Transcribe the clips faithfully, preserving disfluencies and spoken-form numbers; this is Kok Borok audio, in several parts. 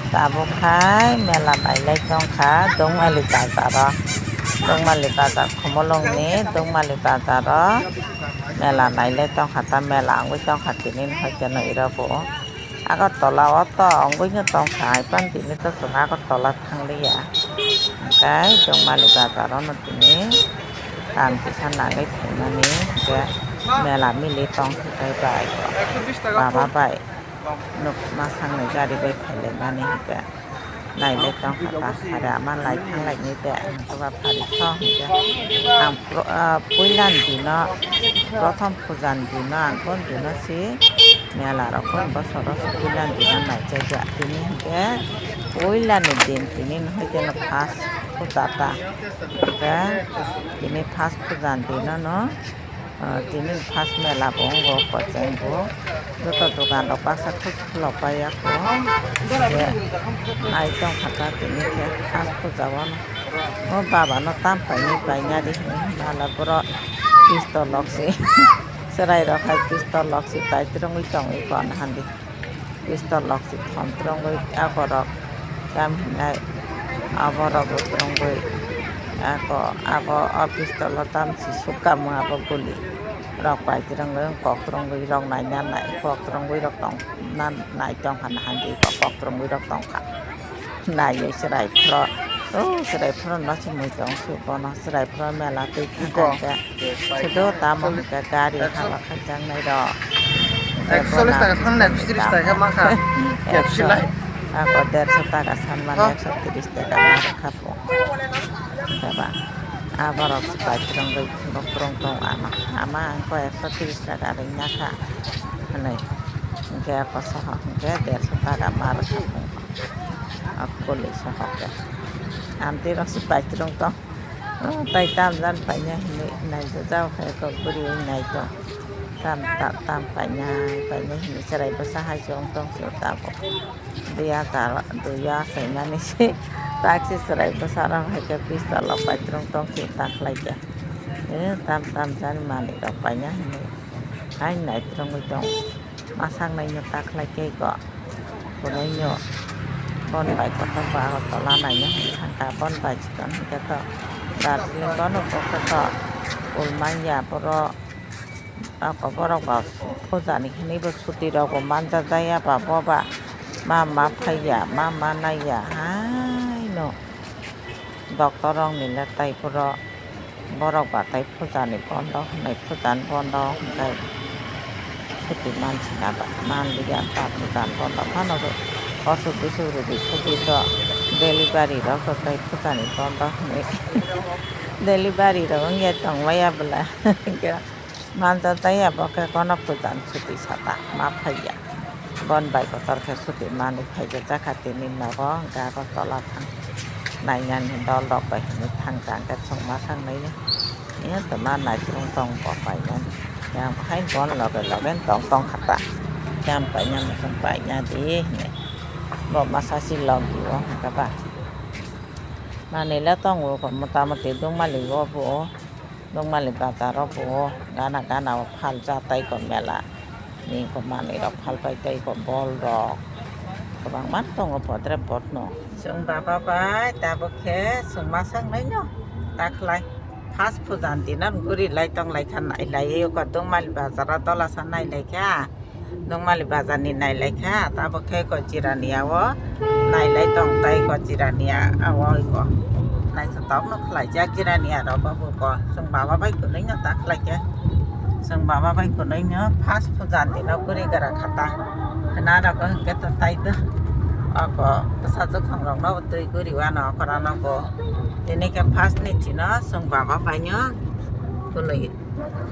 Tabuk hai mela nailai tongkha Dongmali bazaro. Dongmali bazar Khumulwngni Dongmali bazaro mela nailai tongkha, ta mela wngwi tongkha tini hoikeno iro bo. Agartala o to wngwino tongkha, hai phano tini to chwng Agartala thangliya. Hwnkhe Dongmali bazar o no tini tam kisa nangwi phaimani, hwnkhe mela mili tong khe bai baba bai. Nuk masangni gari bai phailaimani hwnkhe nailai tongkha ta, phari ama lai thanglaini de, hwnkhe ba phari tho hwnkhe ang pro-, ah, puilani dino, prothom pujani dino ang kon dino si mela rok kon bosoro si puilani dino naichajak tini hwnkhe puilani din tini hwnkhe no first puja ta hwnkhe tini first pujani dino no. Ah, tini first mela bo wngo kocheng bo. Joto dogan rok baksa khuk khulok pai ya kho. Je nai tong kha ta tini khe first puja o no. O baba no tam painai paina di hinwi mala borok pistol rok se. Chwrai rok hai pistol rok se pai twrwngwi tongwi kon handi. Pistol rok se thom twrwngwi akorok tam hinai aborok bo twrwngwi ako abo o pistol o tam se sukha mung abo guli rok pai twrwngwi kok twrwngwi rok naina nai kok twrwngwi rok tong na nai tongkha na handi kok twrwngwi rok tongkha naiwi chwrai phro o chwrai phro no se mui tong se bono chwrai phro mela twi thang kha. Sudo tamo hwnkhe gari hala khaijaknai rok. Ekso chollish taka thang na, ekso tris taka ma kha. Ekso, ako derso taka sanmani ekso tris taka ma rwkha po. Hwnkhe ba aborok se pai twrwngwi bokrong tong ano. Ama angkhe ekso tris taka ringya kha hwnwi. Hwnkhe ako soho hwnkhe derso taka ma rwkha po. Ako koli soho khe. Amtwi rok se pai twrwng tong. Oh, tai tam jan paina hinwi naijajak hai kok bwrwi naitong. Tam, ta-, tam paina, paina hinwi chwrai bwsa hai se wng tong se tabuk. Dui hazar dui o achaimani se tak se chwrai bwsa rok hai khe pistol rok pai twrwng tong se ta khlai khe. Eh, tam, tam jan manwi rok paina hinwi hai nai twrwngwi tong. Masaknaino ta khlai khe ko. Kunoino bon bai kotor ba Agartala naina hinwi thangkha, bon bai chikon hinkhe to Darjeeling bono bo khe to ulmanya borok, ako borok ba pujani hinwi bo chuti rok bo manjak jaya ba bo ba ma ma phaiya ma ma naiya haino doctor rok ni le tai phuro. Borok ba tai pujani bondo hwnwi pujani bondo hwnkhe chuti mansina ba manliya ba pujani bondo phano osuk bisuk rwdi sugwi to delivery rok to tai pujani bondo hwnwi delivery rok wngya tongmaya bwla hwnkhe manjak jaya bo khe kono pujani chuti sata ma phaiya. Bon bai kotor khe chuti manwi phaijak jakha tini nogo, hwnkhe Agartala thang nainani dol rok bai hinwi thangkha, hwnkhe chwng ma thang nai ya tongma naichwng tong bo painani, yang hai bon loge loge tong tong kha ta, yang paina muchung paina di hinwi bo masa si log di o hwnkhe ba manwi le tongo motamoti Dongmali o bo. Dongmali bazar o bo gana gana o phaljak tai ko mela ni ko manwi rok phalpai tai ko bol rok kwbangma tongo podre podno. Chwng baba bai tabuk khe chwng ma sangnai no ta khlai first puja ni dino guri lai tong lai kha nai lai o ko Dongmali bazar o dola sa nai lai kha. Nungmali bazar ni nai lai kha, tabuk khe ko Jirania o nai lai tong tai ko Jirania o ko. Naithotok no khlai jak Jirania rok bo ko. Chwng baba bai kunui no ta khlai khe. Chwng baba bai kunui no first puja ni no guri gra kha ta. Khna rok hwnkhe to tai do. O ko bwsa jukhang rok no twi guri o ano okra no ko. Tini khe first ni chino chwng baba bai no kunui.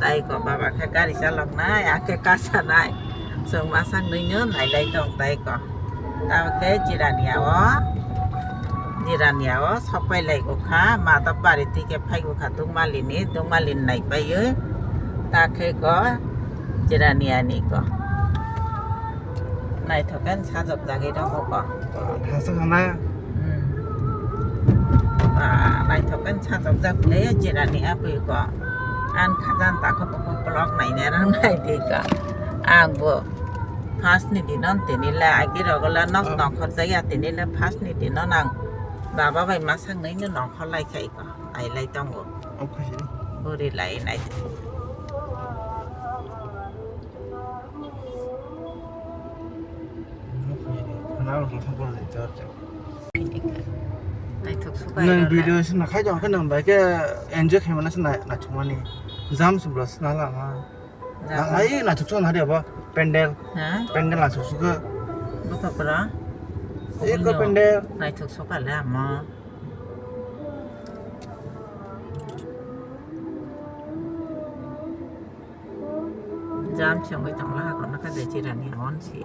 Tai ko baba khe gari chalok nai, akhe kasa nai. Chwng masa nui no nai lai tong tai ko. Tamo khe Jirania o, Jirania o sok pai lai kha, Madhab Bari twi khe phai kha Dungmali ni, Dungmali ni nai pai o. Ta khe ko Jirania ni ko. Naithok khe sajok jagwi rw ko. Thasa khana. Hmm. Ba, naithok khe sajok jak le Jirania bui ko. Ang khajan ta kho bo vlog naina rang nai di ko. Ang bo First ni dino tini le agi rogo le nok nongkhor jaya, tini le first ni dino nang baba bai masang nai no nongkhor lai khai ko, ai lai tongo. Oke sini. Buri lai nai. Oke sini. Kenal nongkhor jaya. Naithok suka. Nang video sina khai jong khe nang bai khe enjoy khai mana sina naithok mani. Jam sum bro sina lama. Nang ai naithok song hari apa? Pendel. Ha? Pendel naithok suka. Buka pura. Eko pendel. Naithok suka le ama. Jam se wngwi tongla ha kono kha de jirani on si.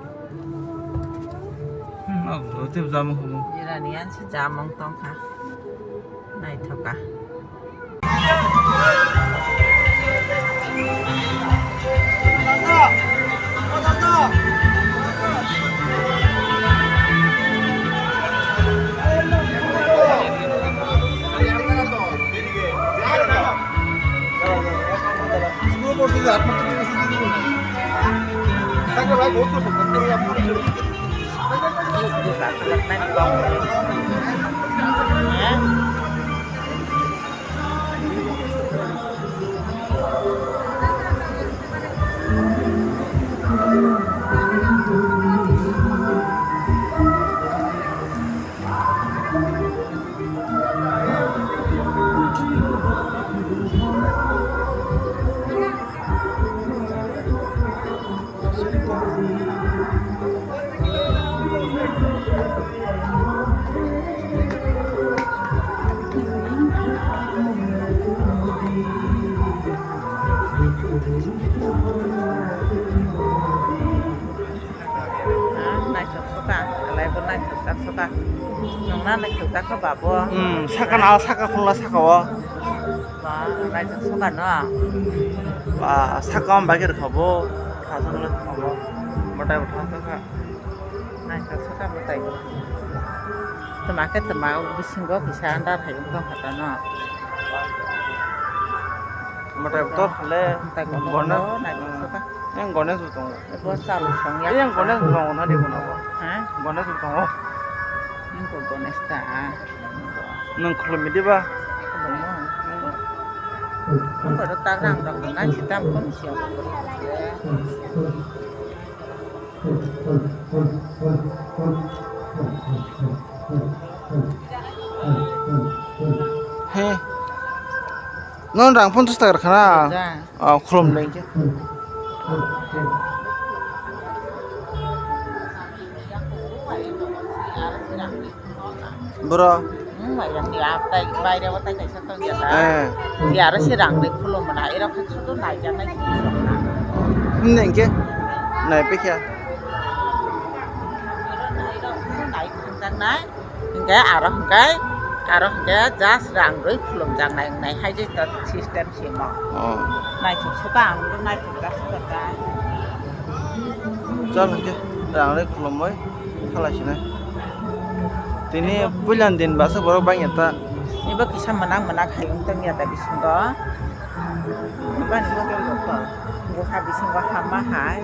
Hmm, abo tei jam humo. Jirani an si jam wng tong kha. Naithoka. Ah, naithok soka, alai bo naithok jak soka. Nongna naithok jak kho babo. Hmm, saka na, saka khulna saka o. Ba, naithok soka no. Ba, saka o bagir kho bo. Thasok le kho bo. Batai bo thasok kha. Naithok soka batai bo. Tma khe tma bisingo kisa andar hai wng tong kha ta no. Batai bo tor khale. Batai bo tor khale, naithok soka. Yang Ganesh bo tongo. Bo chalo songya. Yang Ganesh bo tongo na di bono bo. Ha? Ganesh bo tongo. Nung ko Ganesh ta. Nung khulumi di ba? Khulumo. Nung ko ta rang rok na si tam ko si. He. Non rang ponchas taka rwkha na? Ja. Oh, khulum lai khe. Bro. Hmm, bayram ni atai, bayram atai kaisa tong ya ta. Eh. Ya aro si rang de khulum na, ero khe sudu nai ja nai. Himne hingke? Nai pekya. Nai khang nai. Hingke aro hingke, aro hingke just rang rwi khulumjaknai wngnai hai je ta system simo. Oh. Naithok soka ang bo naithok jak soka ta. Chal hingke rang rwi khulumwi khalai sinai. Tini puilan din basa borok bangya ta. Ibo kisa mwnang mwnang hai wng tongya ta bisingo. Bani bo tei bo to. Bo ha bisingo hama hai.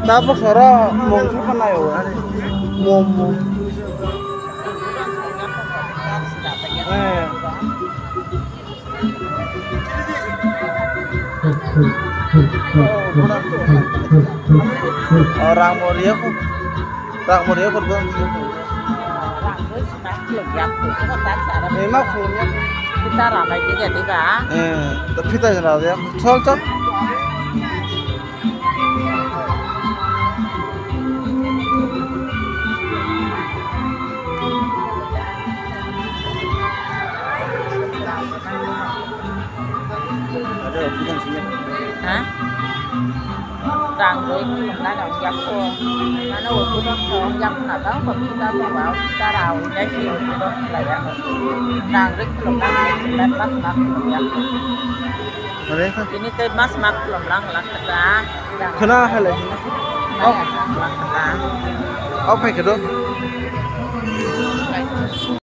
Tabuk soro mung khe panaio. Mung, mung. Eh. Oh, rang mo riya ko. Rang mo riya ko. Ema khulum ya. Phita rana gigi diba. Eh, to phita jana ya. Chol, chol. Ha? Rang rwi khulumnani ongya kho. Mano o phuto khe ongya khna tang, bo phuta tongba, phuta rao ya si o phuto khlaiya. Rang rwi khulumnani ongya khna tang, khulumya kho. Mane kha? Tini tei mas mak khulumlang lang kha ta. Khna halai. Lang kha ta. Au phai khe do?